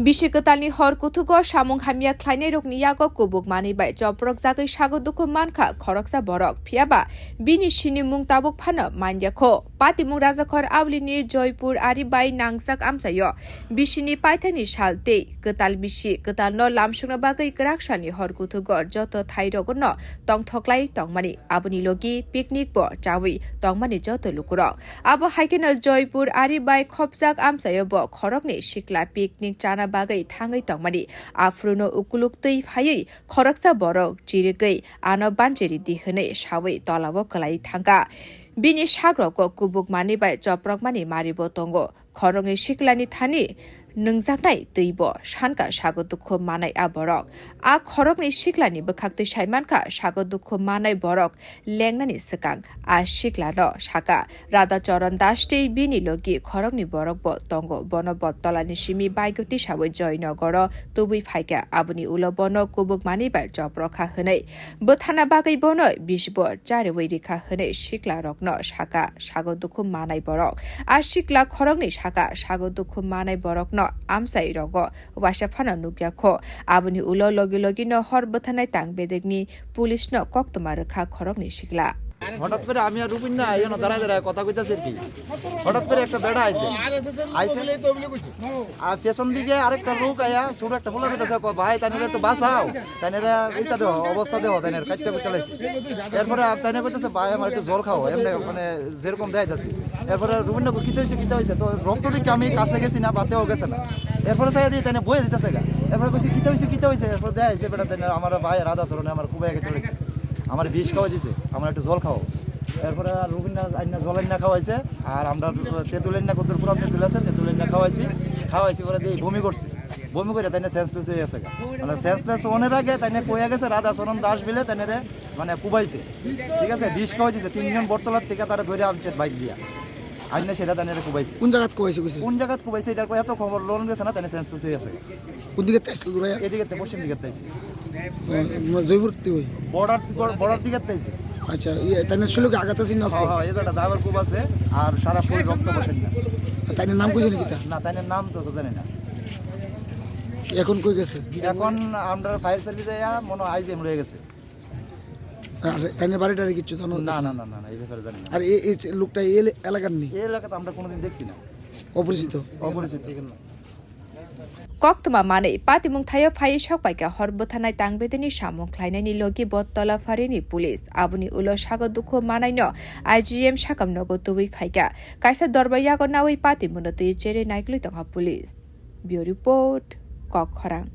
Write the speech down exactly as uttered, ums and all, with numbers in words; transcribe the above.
Bisi kwtalni hor kuthugo samung hamya khlainairokni yago kubuk manwi bai choprok jagwi sago dukhu mankha khoroksa borok, phiyaba bini sinimung tabuk phano manya kho. Patimung Rajakhor Aulini Joypur Ari bai nangjak amchaio bisini paithakni sal tei kwtal bisi kwtalno lamsukna bagwi kwrak salni hor kuthugo joto thairogo no tongthoklai tongmani, aboni logi picnic bo chawi tongmani joto lukurok. Abo hai kheno Joypur Ari bai khopjak amchaio bo khoroknwi sikla picnic chana bagwi thangwi tongmani. Aphuru no ukuluk twi phaiwi khoroksa borok chirigwi ano banjiri di hwnwi sawi tolao kwlai thangkha. Bini sagrogo kubuk manwi bai choprokmani maribo tongo. Khoroknwi siklani thani nwngjaknai twibo sankha sago dukhu manai a borok. A khoroknwi siklani bwkhaktwi saimankha sago dukhu manai borok lengnani swkang a siklano saka. Radha Charan Das tei bini logi khoroknwi borok bo tongo. Bono bottolani simi bike-o tisawi Joynogoro tubui phaikha. Aboni ulo bono kubuk manwi bai choprokha hwnwi bwthana bagwi bono bisbo chariwi rikha hwnwi siklarokno saka, sago dukhu manai borok. A sikla khoroknwi saka, sago dukhu manai borokno amchai rogo waisa phano nukya kho. Aboni ulo logi logino hor bwthanai tang bedekni police no koktwma rwkha khoroknwi sikla. হঠাৎ করে আমি আর রুবিন না এখানে দাঁড়ায় দাঁড়ায় কথা কইতাছি আর কি। হঠাৎ করে একটা বেড়া আইছে, আইছে, আর পেছন দিকে আরেকটা লোক আয়া ছোট একটা পোলা কইতাছে, "ভাই, তাইনের একটু বাঁচাও, তাইনের এইটা দেহ, অবস্থা দেহ, তাইনের কাটতে কুটতে লাইছে।" এরপরে আর তাইনে কইতাছে, "ভাই, আমার একটু জল খাও, এমনি মানে যেরকম দেয় যাচ্ছে।" এরপরে রুবিন না, "কিতা হইছে, কিতা হইছে?" তো রক্ত দেখে আমি কাছে গেছি না, বাতেও গেছে না। এরপরে চাইয়া দিয়ে তাইনে বয়ে দিতেছে গা। এরপরে কইছি, "কিতা হইছে, কিতা হইছে?" এরপরে দেখা হইছে বেটা তাইনের আমার ভাই রাধা চরণে আমার খুব একটা চলেছে। আমার বিষ খাওয়াই দিছে, আমার একটু জল খাওয়াও। এরপরে আর রুবিনা আইনা জল আইনা খাওয়াইছে, আর আমরা তেঁতুল আইনা কদ্দুর পুরান তেঁতুল আছে, তেঁতুল আইনা খাওয়াইছি, খাওয়াইছি পরে দিয়ে বমি করছে। বমি করে তাইনে সেন্সলেস হয়ে গেছে গা। মানে সেন্সলেস অনের আগে তাইনে কইয়া গেছে রাধা চরণ দাস বিলে তাইনে রে মানে কুবাইছে, ঠিক আছে, বিষ খাওয়াই দিছে। তিনজন বটতলার থেকে তারা ধরে আনছে বাইক দিয়া, আইনা সেটা তাইনে রে কুবাইছে। কোন জায়গাত কুবাইছে কইছে? কোন জায়গাত কুবাইছে এটা এত খবর লোন গেছে না, তাইনে সেন্সলেস হয়ে গেছে। কোন দিকে তাইছিল তোরা? এদিকে তে, পশ্চিম দিকে তাইছে। মানে জয়পুর তুই? বর্ডার, বর্ডার দিকে তাইছে। আচ্ছা, ইয়ে, তাইনে শুলো কি আঘাত আছে না? হ্যাঁ, হ্যাঁ, এই জায়গাটা দাবার খুব আছে, আর সারা শরীর রক্ত বসে না। তাইনের নাম কইছে নাকি তা? না, তাইনের নাম তো জানি না। এখন কই গেছে? এখন আমরা ফায়ার সার্ভিস আয়া মনে হয় আইজিএম রয়ে গেছে। আর তাইনের বাড়ি টাড়ি কিচ্ছু জানো? না, না, না, না, না, এই ব্যাপারে জানি না। আর এই, এই লোকটা এই এলাকার নেই? এই এলাকা তো আমরা কোনোদিন দেখছি না। অপরিচিত? অপরিচিত। Koktwma manwi patimung thaio phaiwi sok paikha hor bwthanai tang bedeni samung khlainaini logi Bottola pharini police. Aboni ulo sago dukhu manaino I G M sakam nogo tubui phaikha. Kaisa dorba yago nawi patimungno twi cherwi naikolwi tongkha police. Bureau Report, Kok Khorang.